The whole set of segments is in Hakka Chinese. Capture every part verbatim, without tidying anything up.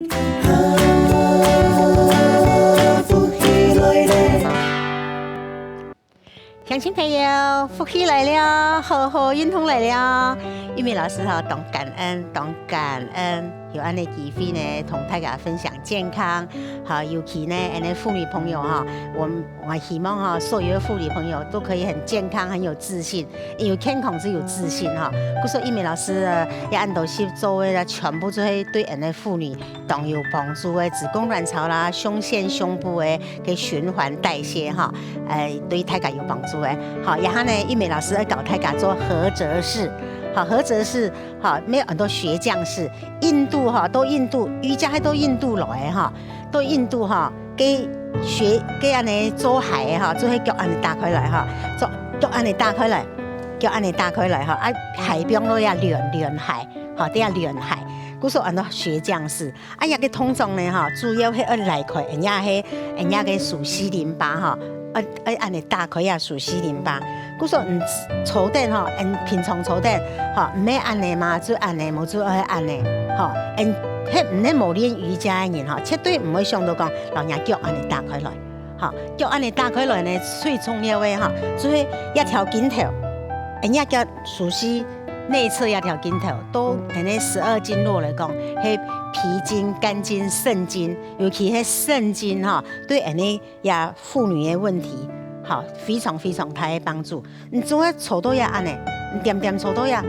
鄉親朋友，福氣來了，好好運動來了。玉美老師吼，當感恩，當感恩有恁樣機會呢，同大家分享健康。好，尤其呢，恁樣婦女朋友吼，我們我希望吼，所有的婦女朋友都可以很健康，很有自信，因為健康就有自信吼。故所玉美老師，呃，也恁多集做个啦，全部就係對恁樣婦女當有幫助个，子宮卵巢啦、胸腺、胸部个个循環代謝吼，呃，對大家有幫助个。好，然後呢，玉美老師愛教大家做合摺式，好，合摺式，好，沒有很多鞋匠式，印度哈，都印度，瑜伽還都印度來个哈，都印度哈，个學个恁樣做鞋个哈，就係腳恁樣打開來哈，做腳恁樣打開來，腳恁樣打開來哈，啊，鞋放落去啊，涼涼鞋，哈，這樣涼鞋，故所安到鞋匠式。 啊，這个動作呢，吼，主要係愛拉開，人家係，人家个手四淋巴，吼，愛，愛恁樣打開啊，手四淋巴。故所你坐等，吼，你平常坐等，吼，毋係恁樣嘛，就恁樣，無就愛恁樣，吼，你，係毋係無練瑜伽个人，吼，絕對毋會想到講，摎若腳恁樣打開來，吼，腳恁樣打開來呢，最重要个，吼，就係這條筋頭，人家个手四 內側這條筋頭，到恁樣十二經絡來講，係脾經、肝經、腎經，尤其係腎經吼，對恁樣這婦女个問題，吼，非常非常大个幫助。你做得坐到這恁樣，你恬恬坐到這，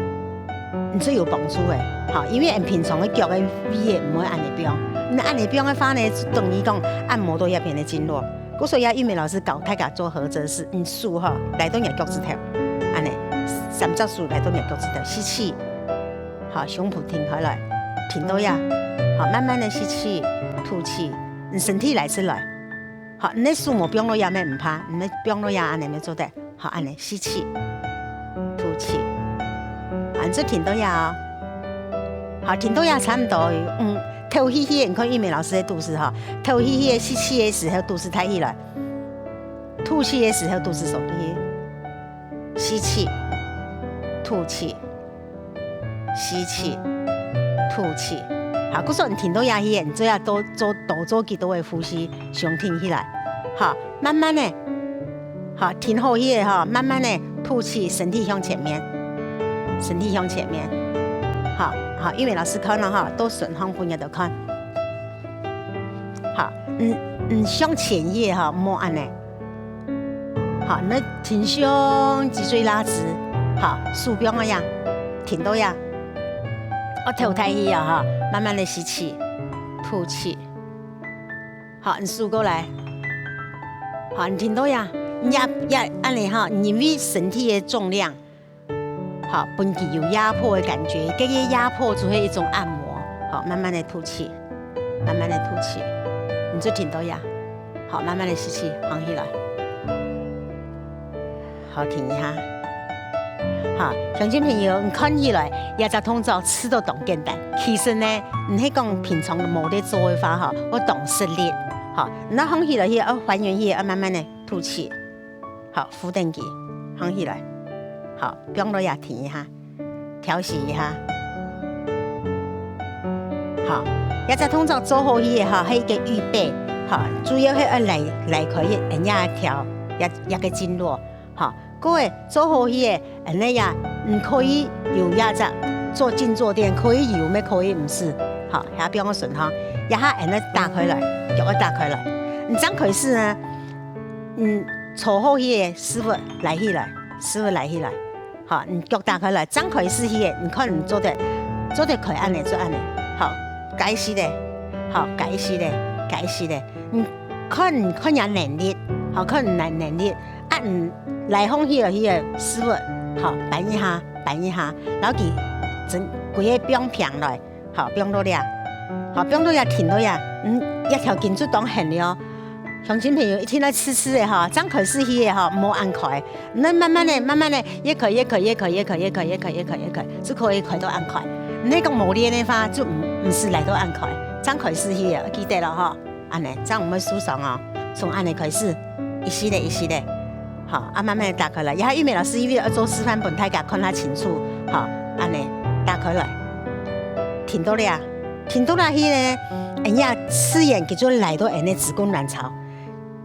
你就有幫助个，吼，因為你平常个腳个位置毋會恁樣放，你恁樣放个話呢，等於講按摩到這片个經絡。 故所以啊，玉美老師教大家做合摺式，你手吼，來到若腳趾頭，恁樣，三隻手來到若腳趾頭，吸氣，好，胸脯挺開來，挺到這，好，慢慢个吸氣，吐氣，你身體拉直來，好，你个手無放落這乜毋怕，你个放落這恁樣乜做得，好，恁樣吸氣，吐氣，好，你就挺到這哦。 好，挺到這差毋多，嗯，透氣氣，你看玉美老師个肚屎吼，透氣氣个吸氣个時候肚屎挺起來，吐氣个時候肚屎收起去，吸氣，吐氣，吸氣，吐氣。好，故所你挺到這去，你做得多做多做幾多个呼吸，胸挺起來。好，慢慢个， 好，挺好去个吼，慢慢个吐氣，身體向前面，身體向前面。好，好，玉美老師看了吼，到順風分佢兜看。好，嗯，嗯，向前去个吼，莫恁樣。好，你挺胸，脊椎拉直。好，手放个呀，挺到呀。哦，透大氣啊哈，慢慢个吸氣，吐氣。 好，你收過來。好，你聽到呀？你也，也恁樣哈，因為身體个重量，好，分佢有壓迫个感覺，這個壓迫就係一種按摩。好，慢慢个吐氣，慢慢个吐氣，你就聽到呀？好，慢慢个吸氣，放起來。 好，停一下。好，鄉親朋友，你看起來，這隻動作試著當簡單。其實呢，毋係講平常無在做个話，吼，會當食力。好，你看起來去，愛還原去，愛慢慢个吐氣。好，扶等佢，放起來。好，放落也停一下，調息一下。好，這隻動作做好去个吼，係一個預備。好，主要係愛拉，拉開去，人家調，這，這個經絡。 好，各位做好去个，恁樣呀，你可以有這隻做靜坐墊，可以有，乜可以毋使。好，也放个順哈，這下恁樣打開來，腳愛打開來。你正開始呢，嗯，坐好去个屎朏拉起來，屎朏拉起來。好，你腳打開來，正開始去个，你看你做得，做得開恁樣，做恁樣。好，該死个，好，該死个，該死个。你看，看你能力，好，看你能，能力。 啊，嗯，拉放去个，去个屎朏，好，扳一下，扳一下，然後佢整，規個放平來，好，放落這，好，放落這，停落這，嗯，這條筋就當絚了哦。鄉親朋友，一定愛試試个吼，正開始去个吼，莫恁開，你慢慢个，慢慢个，越開越開，越開越開，越開越開，越開越開，就可以開到恁開。你講無練个話，就毋，毋使拉到恁開，正開始去个，記得了吼。 恁樣，正毋會受傷哦。從恁樣開始，一息仔一息仔，好，啊，慢慢个打開來。這下玉美老師因為愛做示範分大家看較清楚，好，恁樣打開來，停到這，停到哪去呢？哎呀，自然佢就來到𠊎个子宮卵巢。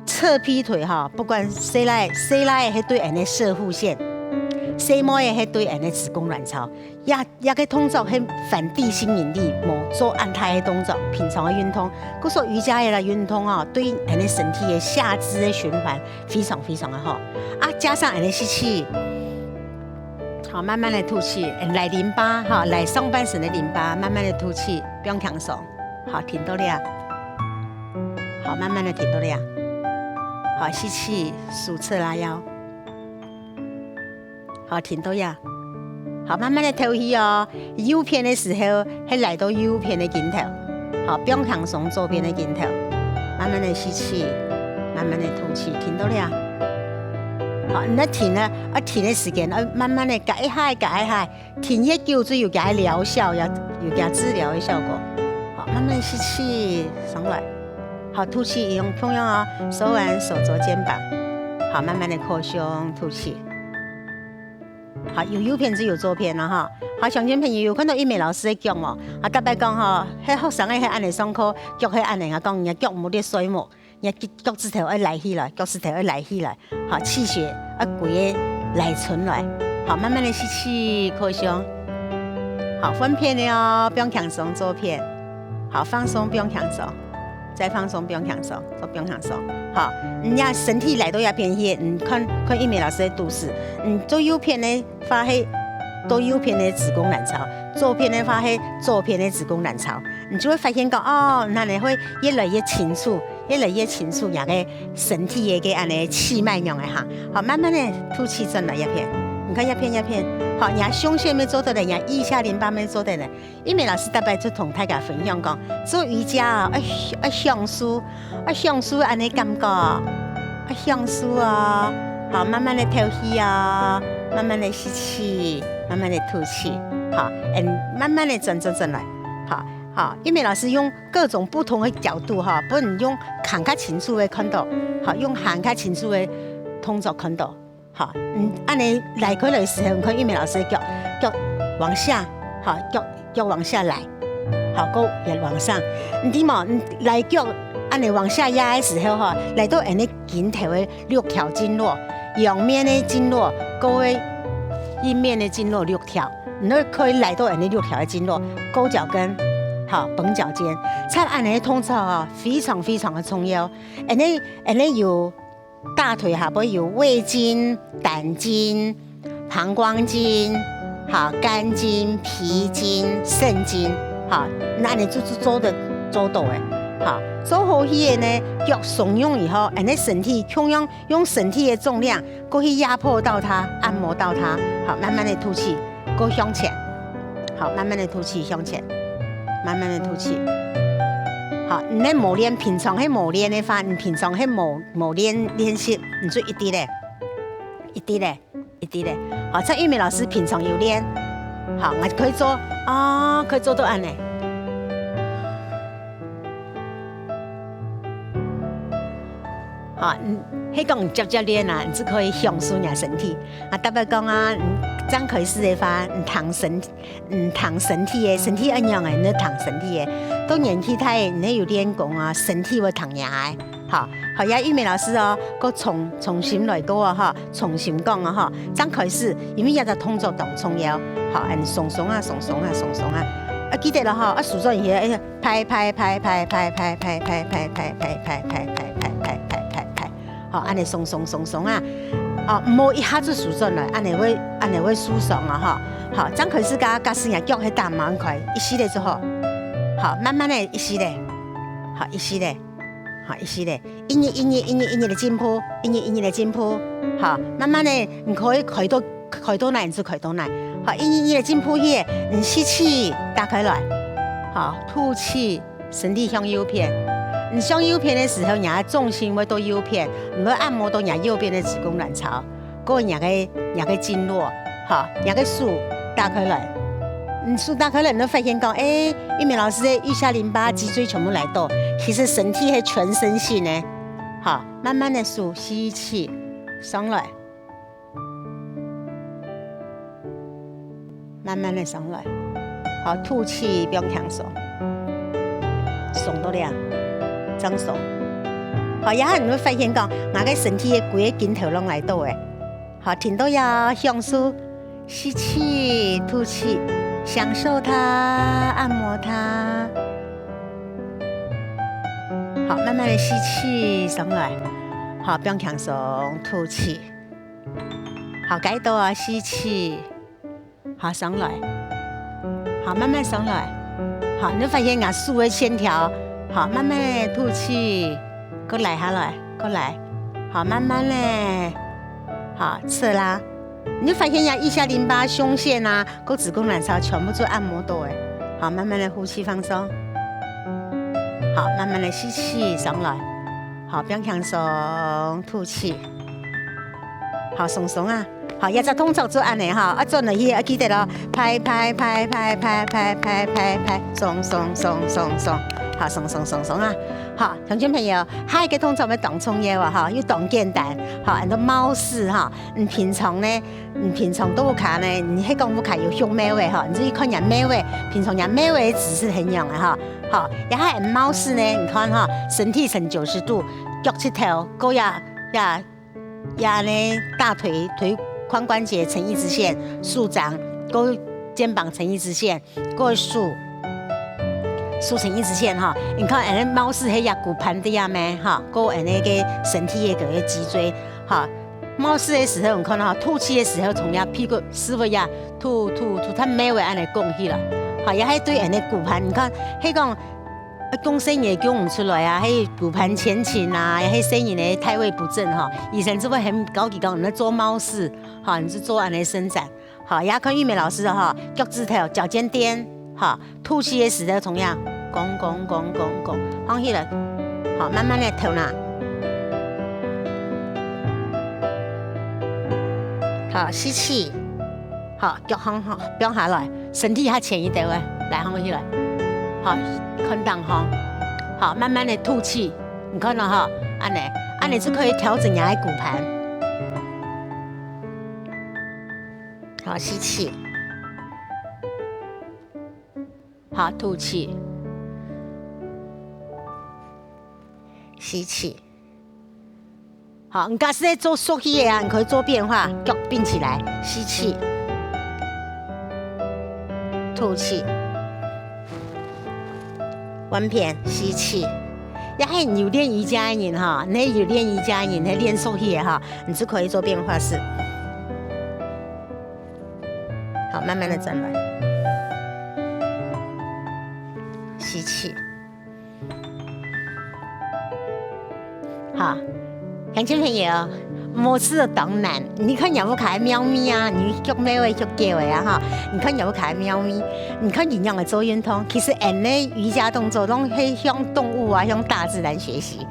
側劈腿哈，不管細倈，細倈个係對𠊎个攝護腺，細妹个係對𠊎个子宮卵巢。這，這个動作係反地心引力，無做恁大个動作，平常个運動。故所瑜伽个運動哦，對𠊎个身體个下肢个循環非常非常个好。啊，加上𠊎个吸氣， 好，慢慢个吐氣，來淋巴哈，來上半身个淋巴，慢慢个吐氣，放輕鬆。好，停到這。好，慢慢个停到這。好，吸氣，手側拉腰。好，停到這。好，慢慢个敨氣哦。右片个時候，係來到右片个肩頭。好，放輕鬆左片个肩頭，慢慢个吸氣，慢慢个吐氣，停到這。好，你愛停啊，愛停个時間，愛慢慢个隔一下，隔一下。 停越久就有佢个療效，有，有佢个治療个效果。好，慢慢吸氣上來。好，吐氣一樣，共樣哦，收完手肘肩膀。好，慢慢个擴胸吐氣。好，有右片就有左片了哈。好，鄉親朋友有看到玉美老師个腳無？啊，特別講吼，該學生个係恁樣上課，腳係恁樣啊，講人家腳無咧睡目。 若腳，腳趾頭愛拉起來，腳趾頭愛拉起來，好，氣血愛歸个拉伸來，好，慢慢个吸氣，擴胸，好，換片个哦，放輕鬆左片，好，放鬆，放輕鬆，再放鬆，放輕鬆，再放輕鬆，好，你呀身體來到這片去，你看，看玉美老師个肚屎，你做右片个話係到右片个子宮卵巢，左片个話係左片个子宮卵巢，你就會發現講，哦，那你會越來越清楚。 越來越清楚若个身體个，个恁樣氣脈仰仔行。好，慢慢个吐氣轉來這片。你看這片，這片。好，若胸腺乜做得了，若腋下淋巴乜做得了。玉美老師特別就同大家分享講，做瑜伽啊，愛，愛享受，愛享受恁樣感覺，愛享受哦。好，慢慢个敨氣哦，慢慢个吸氣，慢慢个吐氣。好，嗯，慢慢个轉，轉，轉來。好，好，玉美老師用 各種不同个角度哈，分你用還較清楚个看到，好，用還較清楚个動作看到，好，嗯，恁樣拉開來个時候，你看玉美老師个腳，腳往下，好，腳，腳往下拉，好，過也往上。你知無？你拉腳恁樣往下壓个時候哈，拉到𠊎个肩頭个六條經絡，陽面个經絡，過个陰面个經絡六條。 你可以拉到𠊎个六條个經絡，勾腳跟，好，繃腳尖。像恁樣个動作哦，非常非常个重要。𠊎个，𠊎个有大腿下背有胃經、膽經、膀胱經、好，肝經、脾經、腎經，好，那恁樣就，就做得，做到个。好，做好去个呢，腳鬆軟以後，𠊎个身體共樣用身體个重量 過去壓迫到它，按摩到它，好，慢慢个吐氣，過向前，好，慢慢个吐氣向前，慢慢个吐氣。好，你个無練，平常係無練个話，你平常係無，無練，練習，你就一直个，一直个，一直个。好，像玉美老師平常有練，好，𠊎可以做，啊，可以做到恁樣。 好，嗯，係講你接接練啊，你就可以享受若身體。啊，特別講啊，你正開始个話，你聽身，你聽身體个，身體恁樣个，你就聽身體个。到年紀大个，你有練功啊，身體會聽若个。好，好，也玉美老師哦，過重，重新來過哦，吼，重新講哦，吼，正開始，因為這隻動作當重要。好，恁鬆鬆啊，鬆鬆啊，鬆鬆啊。啊，記得了吼，啊，手轉去，哎呀， 拍拍拍拍拍拍拍拍拍拍拍拍拍拍拍拍拍拍拍，好，恁樣鬆鬆鬆鬆啊，哦，毋好一下子收轉來，恁樣會恁樣會受傷啊吼。好，正開始加加時若腳係打橫開，一息仔就好。好，慢慢仔一息仔，好一息仔，好一息仔，一日一日一日一日个進步，一日一日个進步。好，慢慢仔你可以開到 開到哪就開到哪。好，一日一日个進步去，你吸氣打開來，好，吐氣，身體向右片。你向右片个時候，若个重心會到右片，你會按摩到若右片个子宮卵巢，過若个若个經絡，好，若个手打開來。你手打開來，你會發現講，欸，玉美老師个腋下淋巴、脊椎全部來到，其實身體係全身性个，好，慢慢仔手吸氣上來。 慢慢仔上來，好，吐氣放輕鬆，鬆到這，正鬆。好，這下你會發現講，𠊎个身體个歸个筋頭攏來到欸。好，聽到這享受，吸氣，吐氣，享受它，按摩它。好，慢慢的吸氣上來，好，放輕鬆，吐氣。好，該到啊，吸氣。 好，上來。好，慢慢上來。好，你會發現𠊎手个線條，好，慢慢的吐氣，過來下來，過來。好，慢慢的，好，側拉。你會發現呀，腋下淋巴、胸腺啊，跟子宮卵巢全部做按摩到欸。好，慢慢的呼氣放鬆。好，慢慢的吸氣上來。好，放輕鬆，吐氣。好，鬆鬆啊。 好，這隻動作做恁呢哈，啊，轉落去愛記得哦，拍拍拍拍拍拍拍拍拍，鬆鬆鬆鬆鬆，好，鬆鬆鬆鬆啊。好，鄉親朋友，下一個動作乜當重要啊哈，又當簡單，好，安到貓式哈。你平常呢，你平常在屋下呢，你係講屋下有畜貓仔哈，你就去看人貓仔，平常人貓仔姿勢係仰仔哈。好，這下貓式呢，你看哈，身體呈九十度，腳膝頭，高壓壓 壓呢大腿、腿髖關節呈一直線，手掌、跟肩膀呈一直線，跟手、手呈一直線哈。你看，恁呢貓式係壓骨盤个呀咩哈，跟恁呢个身體个个脊椎哈。貓式个時候，你看哈，吐氣个時候從壓屁股屎朏呀，吐吐吐，它貓仔恁呢拱起來，哈，也係對恁呢骨盤，你看，係講 啊，講細人仔講毋出來啊，係骨盤前傾啊，係細人仔胎位不正哈，醫生就會喊教佢講，你做貓式哈，你就做恁呢伸展。好，也看玉美老師哈，腳趾頭、腳尖點哈，吐氣个時候同樣，拱拱拱拱拱，放起來，好，慢慢的頭那。好，吸氣。 好，腳放好，放下來，身體較前一點仔，來，放起來。好，看當放。好，慢慢的吐氣，你看到哈，恁呢，恁呢就可以調整你个骨盤。好，吸氣。好，吐氣。吸氣。 好，你假使係做縮起个啊，你可以做變化，腳併起來，吸氣，吐氣，換片，吸氣。也係有練瑜伽个人哈，你有練瑜伽个人，你練縮起个哈，你就可以做變化式。好，慢慢的轉來，吸氣。 哈，鄉親朋友，無事當難。你看若屋下个貓咪啊，你畜貓仔畜狗仔啊哈，你看若屋下个貓咪，你看佢仰仔做運動，其實恁呢瑜伽動作攏係向動物啊，向大自然學習。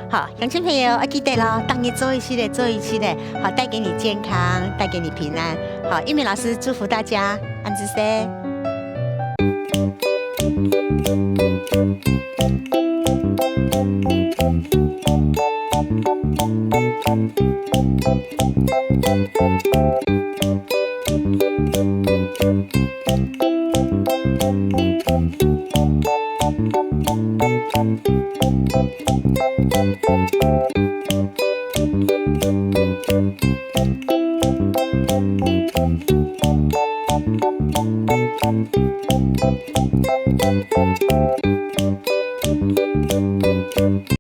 好，鄉親朋友，愛記得咯，逐日做一息仔，做一息仔，好，帶給你健康，帶給你平安。好，玉美老師祝福大家，恁仔細。